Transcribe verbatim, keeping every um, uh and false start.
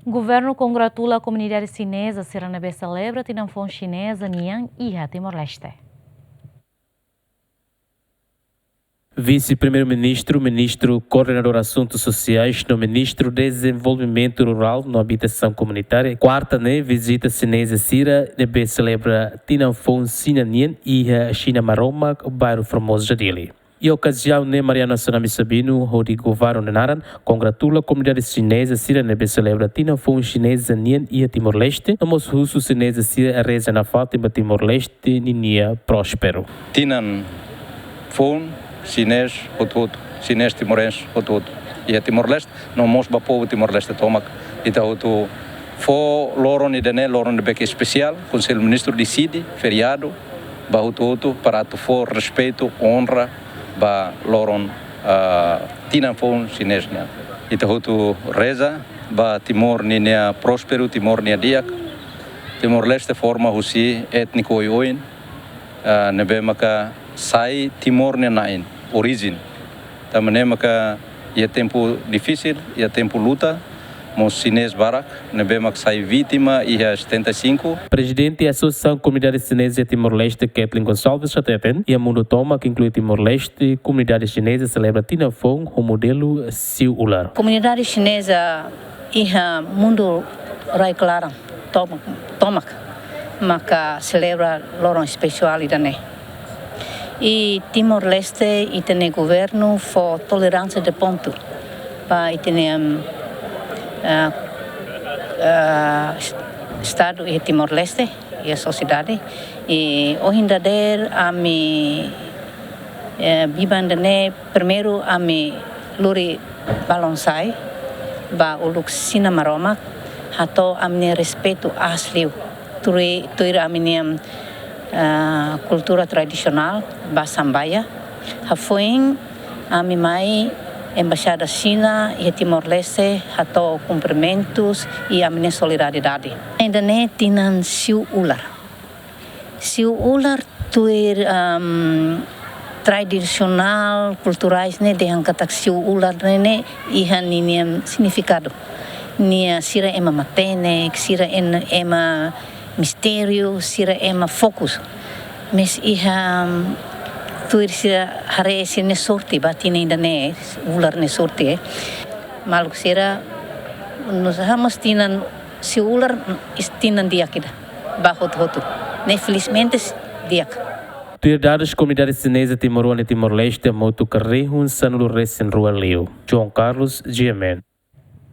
Governu kongratula komunidade xineza sira ne'ebé selebra tinan foun xineza nian iha Timor-Leste. Vise-Primeiru-Ministru, Ministru Koordenadór Asuntus Sosiais no Ministru Dezenvolvimentu Rurál no Abitasaun Komunitária, kuarta ne'e vizita xineza sira ne'ebé selebra tinan foun Xina nian iha Xina Maromak, bairru Formosa, Dili. Iha okaziaun ne'e, Mariano Assanami Sabino, hodi governu nia naran, kongratula komunidade xineza sira ne'ebé selebra tinan foun xineza nian iha Timor-Leste, no mós husu xineza sira reza nafatin ba Timor-Leste ninia prósperu. Tinan foun xinés hotu-hotu, xinés timorense hotu-hotu iha Timor-Leste, no mós ba povu Timor-Leste tomak. Ita hotu fó loron ida-ne'e loron ne'ebé ke espesiál, Konsellu Ministru deside feriadu ba hotu-hotu para atu fó respeitu, onra ba loron, ah, tinan foun xinés nian. Ita hotu reza ba Timor ninia prósperu, Timor nia di'ak. Timor-Leste forma husi étniku oioin, ah, ne'ebé maka sai Timor nia na'in, orijin. Tanba ne'e maka iha tempu difisil, iha tempu luta, mós xinés barak ne'ebé mak sai vítima iha setenta e cinco. Prezidente Asosiasaun Komunidade Xineza Timor-Leste, Kathleen Gonçalves, hateten, iha mundu tomak, inklui Timor-Leste, komunidade xineza selebra tinan foun ho modelu siu-ular. Komunidade xineza iha mundu rai-klaran tomak, tomak maka selebra loron espesiál ida-ne'e. I Timor-Leste, ita-nia governu fó toleránsia de pontu ba ita-nia, em, ah, ah, estadu iha Timor-Leste, iha sosiedade. I ohin dadeer ami, eh, biban ida-ne'e, primeiru ami lori balun sai ba uluk Xina Maromak, hato'o ami-nia respeitu aas liu. Tuir, tuir ami-nia, ah, kultura tradisionál ba Sambaia. Hafoin ami mai Embaixada Xina iha Timor-Leste hato'o kumprimentus i ami-nia solidariedade. Ida-ne'e tinan siu-ular. Siu-ular tuir, am, tradisionál, kulturais ne'e dehan katak siu-ular ne'e, ne'e iha ninia signifikadu. Nia sira ema matenek, sira en-, ema mistériu, sira ema fokus. Mais iha, am, tuir sira haree sira-nia sorte ba tinan ida-ne'e, ular nia sorte, eh. Maluk sira, nusá mós tinan siu-ular, is tinan di'ak ida ba hotu-hotu. Ne'e felizmente di'ak. Tuir dadus, komunidade xineza timoroan iha Timor-Leste hamutuk rihun sanulu-resin-rua liu. João Carlos, G M N.